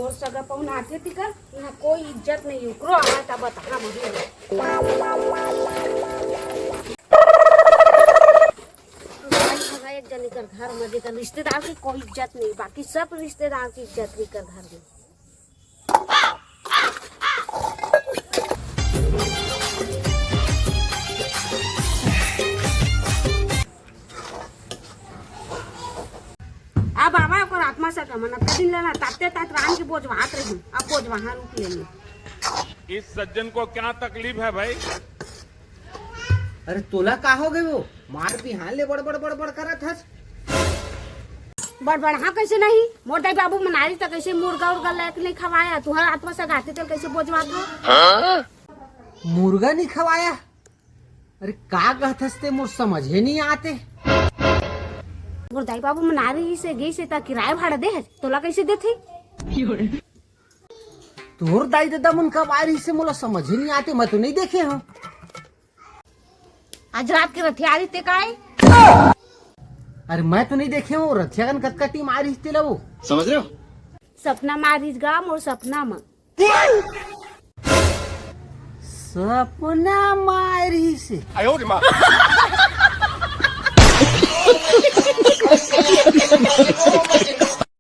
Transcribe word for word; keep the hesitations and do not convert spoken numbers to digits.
मोर सगा पहुना आथे तिकर, यहाँ कोई इज्जत नहीं, ओकरो आवाज त बता, हाँ, मम्मी। भाई, भाई, एक जन एकर घर में जेकर रिश्तेदार की कोई इज्जत नहीं, बाकी सब रिश्तेदार की इज्जत एकर घर में। अब आवा ओकर आत्मा सगा मन, अतका दिन ले ना ताते तात रांध के बोजवात रही, अब बोजवाहा रूप लेनी। इस सज्जन को क्या तकलीफ है भाई? अरे तोला का हो गए वो? मार बिहान ले बड़बड़ बड़बड़ करत हस। बड़बड़हा कैसे नहीं? मोर दाई बाबू मन आरिस त कैसे मुर्गा उर्गा लेके नहीं खवाया? तुहर आत्मा सगा आथे तेला कैसे बोजवात हो? मुर्गा नहीं खवाया? अरे का कहत हस ते, मोर समझे नहीं आते। मोर दाई बाबू मन आरिस हे, गइस हे त किराया भाड़ा दे हे, तोला कैसे देथे? तोर दाई ददा मन कब आरिस हे, मोला समझे नहीं आते, मैं तो नहीं देखे हूँ। आज रात के रथिया आरिस ते काय? अरे मैं तो नहीं देखे हूँ, रथिया कन कतका टीम आरिस तेला वो। समझ रहे हो? सपना म आरिस गा, मोर सपना म। सपना म आरिस हे।